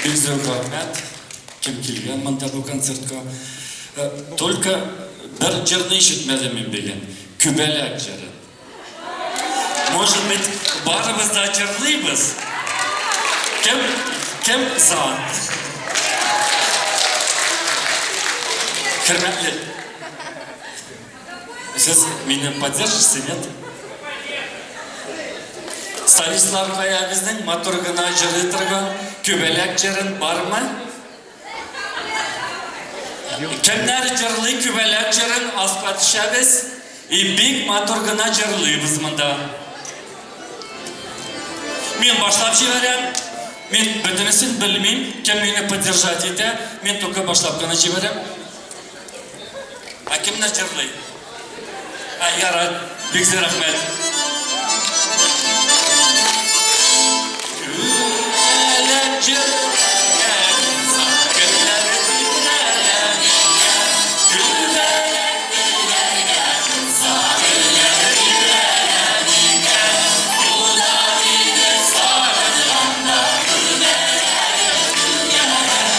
Бик зур рәхмәт, кем килгән монда бу концертка. Только бер җырны ишетмәдем мин бүген, Күбәләк җырын. Может быть, барыбыз да җырлыйбыз? Кем, кем за? Хөрмәтле, сез мине поддержите, нет? Солистлар кая безнең матур гына җырлый торган Күбәләк җырын бармы? Кемнәр җырлый Күбәләк җырын, аска төшәбез и бик матур гына җырлыйбыз монда. Мин башлап җибәрәм. Мин бөтенесен белмим, кем мине поддержать итә, мин только башлап кына җибәрәм. Ә кемнәр җырлый? Ә, ярар, бик зур рәхмәт. Күбәләк җырлый, кемнәр тибрәлә, күбәләк гөлләргә кунса, гөлләр тибрәлә микән? Юлда мине сагынганда, күбәләгем түгәрәк,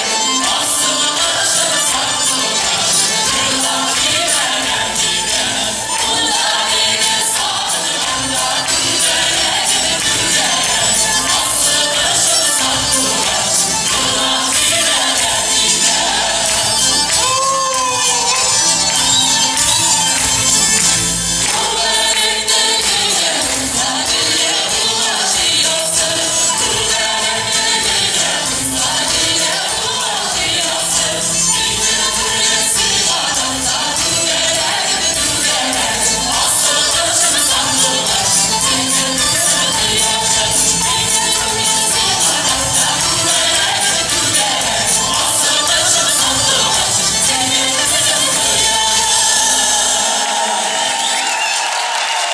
асылгышым сандугач, җырлап җибәрәм микән? Юлда мине сагынганда, күбәләгем түгәрәк, асылгышым сандугач, җырлап җибәрәм микән?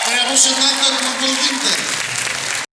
Менә бу чыннан да онытылды инде.